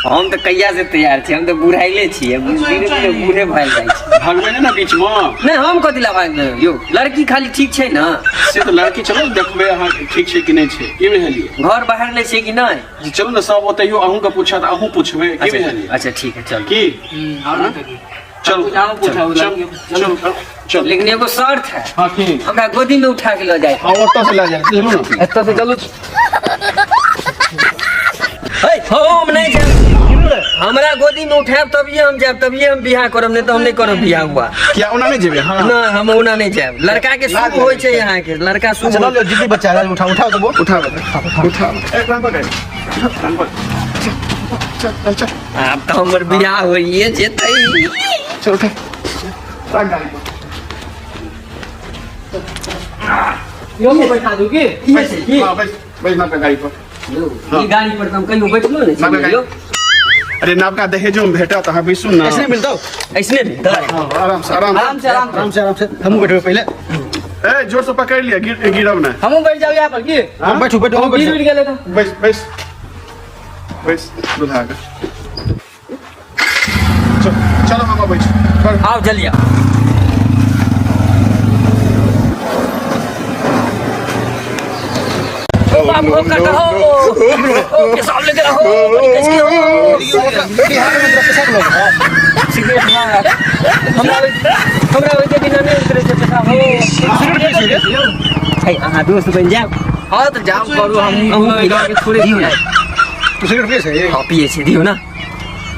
हम तऽ कहिया से तैयार छी, हम तऽ बुढ़ाइले छियै, धीरे धीरे बूढ़े भए जाइ छी। भागबै नहि ने बीचमे? नहि, हम कथी लए भागबै यौ? लड़की खाली ठीक छै ने? से तऽ लड़की चलू देखबै अहाँ ठीक छै कि नहि छै, की बुझलियै? घर बाहर लै छै कि नहि? जे चलू ने, सब ओतहियो अहूँके पूछत, अहूँ पुछबै, की बुझलियै? अच्छा ठीक है, चल। की चलू चलू चलू चलू। लेकिन एगो शर्त है। हाँ, की? हमरा गोदी में उठा के लऽ जाए। हाँ, ओतऽ से लए जाए, चलू ने। एतऽ से चलू। हे, हम नहीं जायब। हमरा गोदी में उठायब तभिए हम जायब, तभिए हम बियाह करब, नहीं तो हम नहीं करब बियाह हुआ। किया, ओना नहि जेबै? हाँ। ना, हम ओना नहीं जायब। लड़का के शुभ होइ छै, यहाँ के लड़का शुभ। चलो लो, जिद्दी बच्चा है, उठा उठा तो उठा उठा, एक राम पकड़, राम पकड़, चल चल चल। आब तऽ हमर बियाह होइए जेतै। चल उठा, राख गाड़ी पर। यो में बैठा दू की? हाँ, बैठ बैठ नवका गाड़ी पर। ई गाड़ी पर तऽ हम कहियो बैठलो नहि नवका छी गाड़ी। यौ। अरे, नवका दहेजो में भेटत, अहाँ बैसू ने। ऐसे मिलता हो। ऐसने भेटतै? हाँ, आराम से, आराम से। आराम से, आराम से। आराम से, आराम से, हमहूँ बैठबै पहिले। ए, जोर से पकड़ लिया, गिर गिरब ना। हमहूँ बैठ जाऊ यहाँ पर की? हाँ? बैठू बैठू, हमहूँ गिर बैठू। उड़ गेलै तऽ? बैस बैस बैस, दुल्हा के चलो चलो, हम अबै छी। आउ जल्दी आउ। ओ बाबू, हो काका हो, ओ पेशाब लेके रहो, बड़ी कस के हो। सिगरेट ना, हमरा ओइके बिना नहि उतरै छै पेशाब हो। हे, अहाँ दोस्त बनि जायब। हाँ तऽ जाम करू, हम अहूँ पी गाँव के थोड़े दियौ ने। तू सिगरेट पिए छै? हाँ, पिए छी, दियौ ने।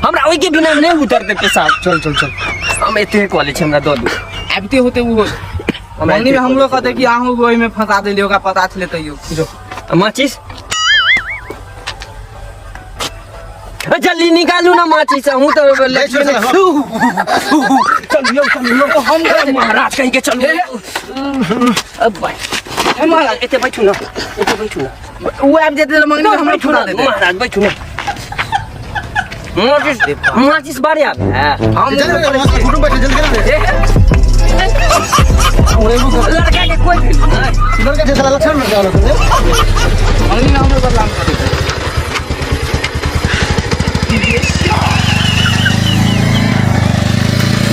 हमरा ओइके बिना नहि उतरतै पेशाब। चल चल चल। हम एते कऽ लै छी, हमरा दऽ दू। आबिते होते वो हमरा मंगनी में एते हमरो कहते कि अहूँ ओहिमे फंसा देलियै, ओकरा पता छलै तैयो। माचिस, जल्दी निकालू ना माचिस। अहूँ तऽ चलियौ चलियौ, हम महाराज कहीं के चलू। अब भाई महाराज, एते बैठू ना, एते बैठू ना। ओ आबि जेतै तऽ मंगनी में हमरो बैठू फंसा ना देतै। महाराज, बैठू ना। माचिस, माचिस बारे आब है। हम चल कुटुंब बैठे, जल्दी कर रे। लड़का के कोई भी नहीं। लड़का छै साला, लक्षण लड़का वाला। मंगनी में हमरो बदनाम कऽ देतै।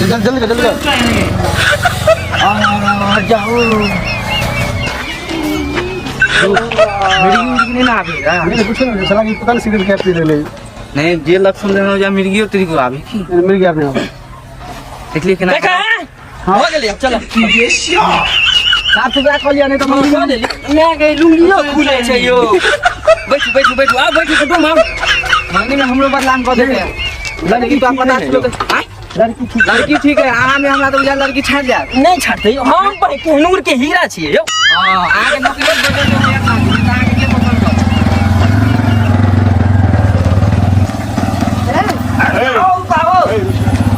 जल्दी जल्दी कर, जल्दी कर। जाओ, मिर्गी उर्गी नहीं ना आबी? मैंने पूछो ना साला की पता नहीं सिगरेट क्या पी रहे। नहीं, जे लक्षण देना जा, मिर्गियो तेरी को आबी की? मिल गया अपने आप। देखलिए केना? देखा हो गेलै, अब चल। साफ सुथरा कऽ लिअ, नहीं तऽ मंगनी खा लेली मैं गई, लुंगियो खुले छै यौ। बैठू बैठू बैठू, आउ बैठू कुटुम, आउ। मंगनी में हमरो बदनाम कऽ देतै। लड़की तो पता छलो तऽ आँय? लड़की ठीक है अहाँ में, हमरा तऽ बुझायल लड़की छाँटि जायत। नहि छाटतै, हम कोहनूर के हीरा छियै यौ। हँ, अहाँके नौकरी बदल देबै, अहाँके के पसन्द करत? आउ, आउ।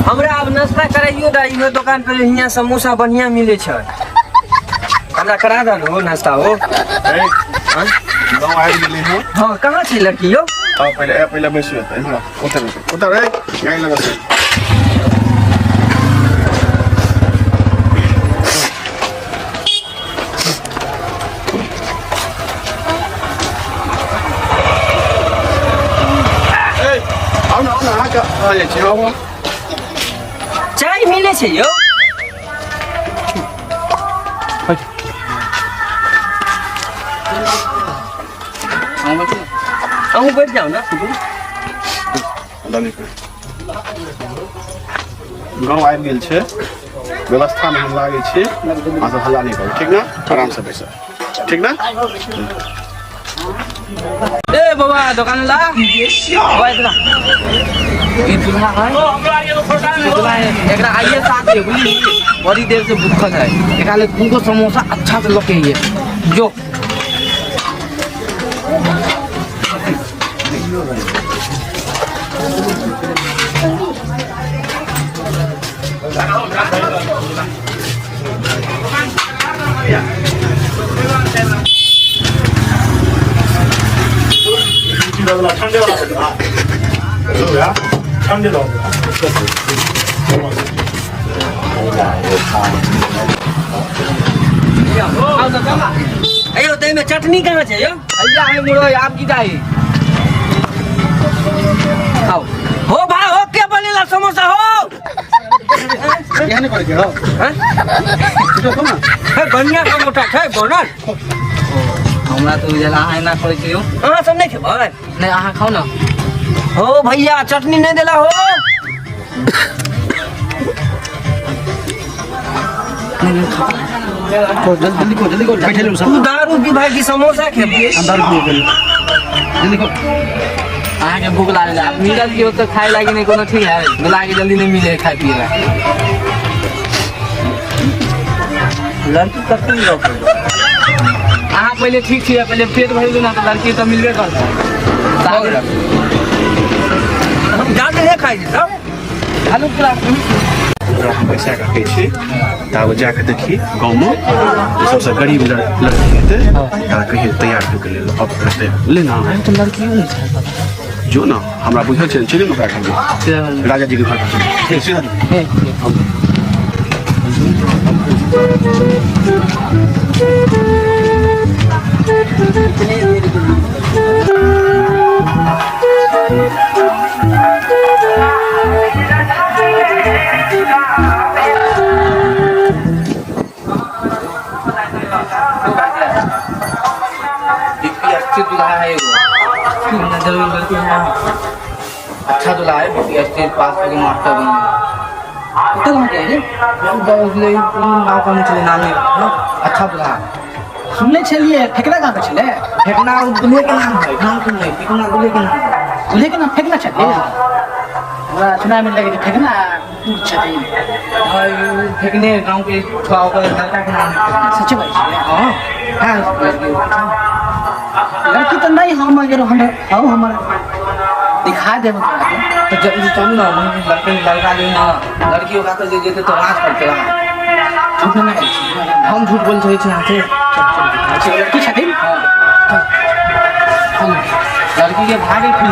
हमरा आब नाश्ता कराइयो दा। इहो दोकान पर हियाँ समोसा बढ़िया मिले छै, हमरा करा दऽ हो नाश्ता हो। गाँव आबि गेलै हँ। हाँ, कहाँ छै लड़की यौ? आओ पहिले, ए, पहिले बैसू एतऽ, इम्हर आउ, उतर उतर उतर, ए गाड़ी लगा से। ए, आउ ने, आउ ने, अहाँके आ जाइ छी, आउ आउ। चाय मिले छै यौ? अहूँ बैठ जाउ ने। डाली पर। गाँव आबि गेल छै, व्यवस्थामे हम लागै छी। अहाँ सब हल्ला नहि करू, ठीक ने? आरामसँ बैसब, ठीक ने? ए बाबा, दोकान ला बाबा, इधर आ। ई दुल्हा है, दुल्हा है। एकरा आइए साथ दे, बुझली? बड़ी देर से भूखल है। एकरा ले दूगो समोसा अच्छा से लके आइए जो। ठंडे दऽ। अयो, ताहिमे चटनी कहाँ छै यौ? भैया है मुरई, आब की चाही? हो भाई हो के बनेला समोसा हो यहाँ नहीं पड़ेगी हो हैं? तो ना हे बढ़िया समोसा छै बनल हमरा तऽ बुझल अहाँ एना करै छियै यौ। अहाँ सब नहि खेबै नहि अहाँ खाउ ने हो भैया चटनी नहीं देला हो को जल्दी जल्दी को जल्दी को बैठे लो सब तू दारू पी भाई की समोसा खेबे हम दारू पिए गेल जल्दी को अहाँके भूख लागल है मिलल कि ओतऽ खाय लागी नहि कोनो ठीक है बुला के जल्दी नहि मिले है खाय पिए ला लड़की कखन लऽ के अहाँ पहिले ठीक छियै पहिले पेट भरि ना तऽ लड़की तऽ मिलबे करतै हम जादे नहि खाइ छी तब हेलो क्लास ओकरा हम बैसा कऽ कहै छी तऽ आब जाकऽ देखी गाँवमे जे सबसँ गरीब लड़की हेतै तकरा कहियै तैयार होइके लेल अब हेतै ले ना तऽ लड़कियो नहि छै जो ना हमरा बुझल छै चलि ने ओकरा घर राजा जी के घर पर चलू। ठीक सीधा जो। बीपीएससी दूल्हा है एगो नजर में गलती हुआ अच्छा दूल्हा है बीपीएससी पास करके मास्टर बन गया कतऽ गाँव के है रे गाँव का छलै नाम नहि अच्छा दूल्हा सुनले छलियै फेकना गाँव के छलै फेकना दूल्हे के नाम है गाँव के नहीं फेकना दूल्हे के नाम है दूल्हे के नाम फेकना छथिन हमरा सुनाय में लगे जे फेकना छथिन हाँ, ई फेकने गाँव के थोड़ा ओकर लड़का के नाम है फेकना। सच बात छै हाँ हाँ लड़की लड़की तऽ नहि हम अगर हम हौ हमर दिखा देब तोरा के। तो जल्दी चलू ना वहीं लड़के लड़का ले ना लड़की ओकरा से जे जेतै तो राज करते राज झूठ नहि कहै छी हम झूठ बोल सकै छी अहाँ से अच्छा, लड़की छथिन हाँ। चल। लड़की के भागे फिर